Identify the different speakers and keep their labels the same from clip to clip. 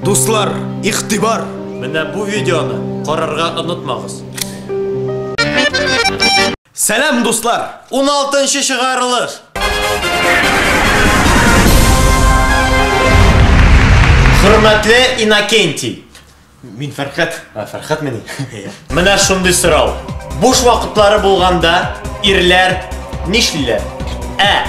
Speaker 1: Дуслар, игътибар!
Speaker 2: Менә бу видеоны карарга онытмагыз.
Speaker 1: Сәлам, дуслар!
Speaker 2: 16 чыгарылыш. Хөрмәтле Иннокентий.
Speaker 1: Мин Фәрхәт.
Speaker 2: А, Фәрхәт мени? Менә шундый сорау. Буш вакытлары булганда ирләр нишлиләр? Ә.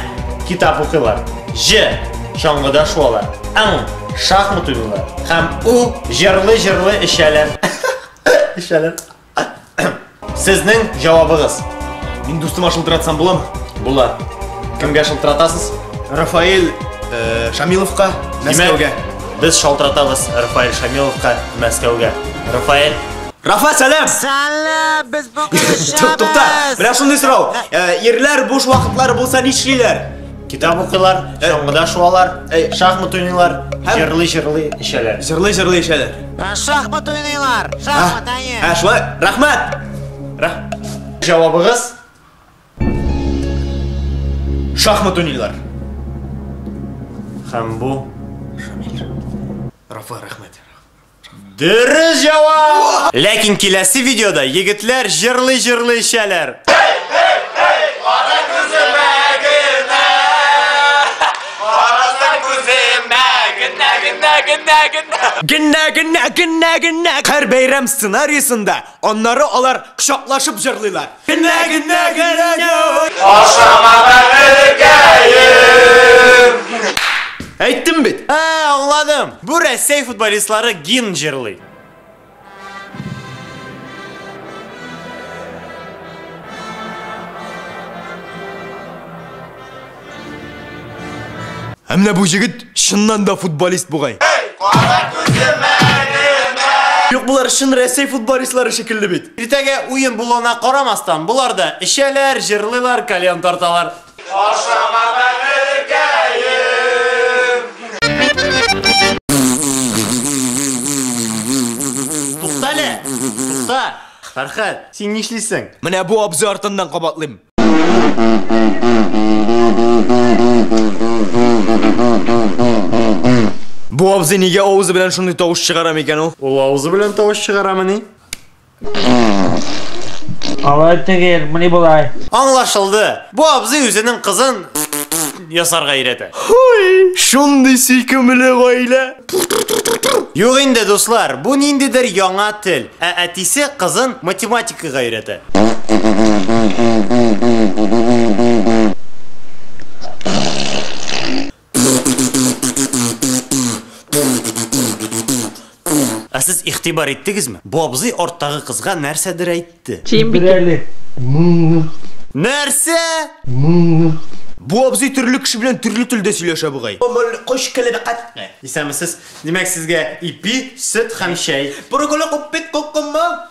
Speaker 2: Китап укыйлар. Ж. Чаңгыда шуалар. Ң. Шахмат уйныйлар. Һәм У. Җырлый-җырлый эчәләр. Эчәләр. Сезнең җавабыгыз.
Speaker 1: Мин дустыма шылтыратсам буламы?
Speaker 2: Була. Кемгә шылтыратасыз?
Speaker 1: Рафаэль Шамиловка, Мәскәүгә.
Speaker 2: Без шалтыратабыз Рафаэль Шамиловка, Мәскәүгә. Рафаэль.
Speaker 1: Рафа, сәлам!
Speaker 3: Сәлам, без бүген эчәбез!
Speaker 1: Тукта, менә шундый сорау. Ирләр буш вакытлары булса нишлиләр?
Speaker 2: Китап укыйлар, чаңгыда шуалар, шахмат уйныйлар, җырлый-җырлый эчәләр.
Speaker 1: Җырлый-җырлый эчәләр.
Speaker 3: Шахмат уйныйлар, шахмат, әйе.
Speaker 1: Ә, шулай. Рәхмәт!
Speaker 2: Җавабыгыз?
Speaker 1: Шахмат уйныйлар.
Speaker 2: Һәм бу
Speaker 1: Шамил. Рафа, рәхмәт.
Speaker 2: Дөрес җавап! Ләкин киләсе видеода егетләр җырлый-җырлый эчәләр.
Speaker 4: Кара күземә генә, карасаң күземә генә, генә, генә, генә.
Speaker 1: Генә, генә, генә, генә. Һәр бәйрәм сценариясендә аннары алар кочаклашып җырлыйлар. Генә, генә, генә, генә.
Speaker 4: Ашама бәгырькәем.
Speaker 1: Әйттем бит.
Speaker 2: Ә, аңладым. Бу Рәсәй футболистлары гимн җырлый.
Speaker 1: Ә менә бу җегет чыннан да футболист бугай.
Speaker 4: Кара күземә генә.
Speaker 1: Юк, болар чын Рәсәй футболистлары шикелле бит.
Speaker 2: Иртәгә уен булуына карамастан, болар да эчәләр, җырлыйлар, кальян тарталар.
Speaker 4: Ашама бәгырькәем.
Speaker 2: Тукта әле! Тукта! Фәрхәт, син нишлисең?
Speaker 1: Менә бу абзый артыннан кабатлыйм. Бу абзый нигә авызы белән шундый тавыш чыгара микән ул?
Speaker 2: Ул авызы белән тавыш чыгарамыни?
Speaker 5: Алай түгел, менә болай.
Speaker 2: Аңлашылды. Бу абзый үзенең кызын ясарга өйрәтә.
Speaker 1: Ой, шундый сөйкемле гаилә.
Speaker 2: Юк инде, дуслар, бу ниндидер яңа тел. Ә әтисе кызын математикага өйрәтә. Ә сез игътибар иттегезме? Бу абзый арттагы кызга нәрсәдер әйтте.
Speaker 5: Бер әле.
Speaker 2: Нәрсә?
Speaker 1: Бу абзый төрле кеше белән төрле телдә сөйләшә бугай.
Speaker 2: Исәнмесез. Димәк, сезгә ипи, сөт һәм чәй.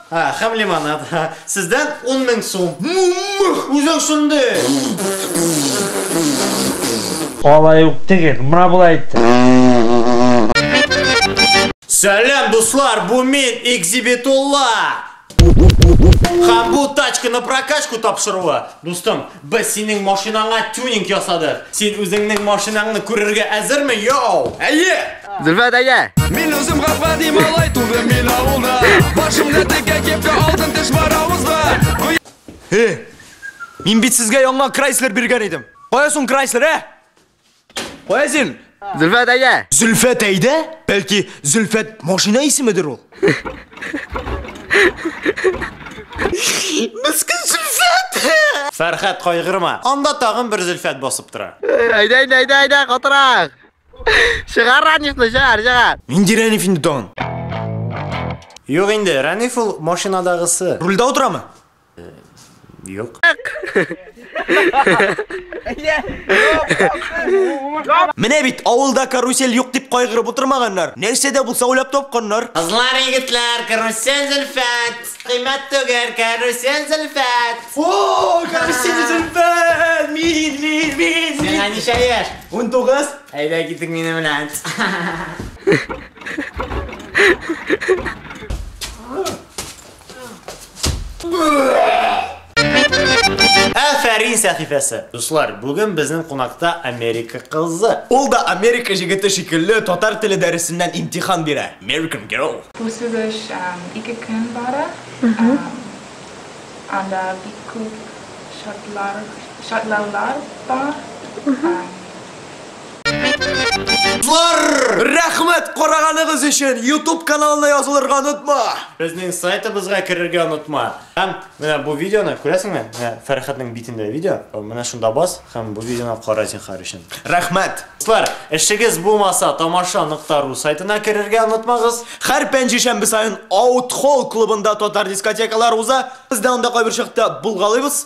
Speaker 2: Һа, һәм лимонад. Һа. Сездән 10 мең сум. Үзең шундый.
Speaker 5: Алай ук түгел, менә болай әйтте.
Speaker 2: Сәлам, дуслар, бу мин, Экзибитулла. Һәм бу тачка на прокачку тапшыруы. Дустым, без синең машинаңа тюнинг ясадык. Син үзеңнең машинаңны күрергә әзерме? Йоу!
Speaker 1: Әйе!
Speaker 3: Зөлфәт әйдә!
Speaker 6: Мин үзем гап-гади малай, тудым мин авылда. Башымда текә кепка, алтын теш бар авызда.
Speaker 1: Э, мин бит сезгә яңа Крайслер биргән идем. Кая соң Крайслер, ә? Кая син?
Speaker 3: Зөлфәт әйдә!
Speaker 1: Зөлфәт әйдә? Бәлки Зөлфәт машина исемедер ул? Мескен Зөлфәт!
Speaker 2: Фәрхәт, кайгырма. Анда тагын бер Зөлфәт басып тора.
Speaker 3: Әйдә, әйдә, әйдә, әйдә, катырак! Чыгар Ранифны, чыгар, чыгар!
Speaker 1: Нинди Рәниф инде тагын?
Speaker 2: Юк инде, Рәниф ул машинадагысы.
Speaker 1: Рульдә утырамы?
Speaker 2: Юк.
Speaker 1: Менә бит авылда карусель юк дип кайгырып утырмаганнар. Нәрсә дә булса уйлап тапканнар.
Speaker 2: Кызлар, егетләр, карусель Зөлфәт. Кыйммәт түгел, карусель Зөлфәт.
Speaker 1: О, карусель Зөлфәт! Мин, мин, мин, мин.
Speaker 2: Сиңа ничә яшь?
Speaker 1: 19.
Speaker 2: Әйдә китик минем белән. Афәрин сәхифәсе. Дуслар, бүген безнең кунакта Америка кызы.
Speaker 1: Ул да Америка җегете шикелле татар теле дәресеннән имтихан бирә. American girl.
Speaker 7: Бу сугыш ике көн бара. Анда бик күп шартлар, шартлаулар бар.
Speaker 1: Дуслар, рәхмәт караганыгыз өчен. YouTube каналына язылырга онытма.
Speaker 2: Безнең сайтыбызга керергә онытма. Һәм менә бу видеоны күрәсеңме? Менә Фәрхәтнең битендә видео. Менә шунда бас һәм бу видеоны кара зинһар өчен.
Speaker 1: Рәхмәт.
Speaker 2: Дуслар, эшегез булмаса, тамаша.ру сайтына керергә онытмагыз.
Speaker 1: Һәр пәнҗешәмбе саен Out Hall клубында татар дискотекалары уза. Без дә анда кайбер чакта булгалыйбыз.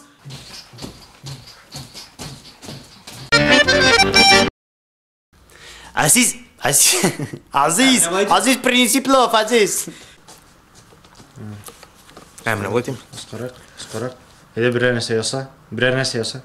Speaker 2: Азиз, Азиз, Азиз, Азиз, принеси плов, Азиз.
Speaker 1: Ә, менә болай дим.
Speaker 2: Аскарак, аскарак. Әйдә берәр нәрсә яса, берәр нәрсә яса.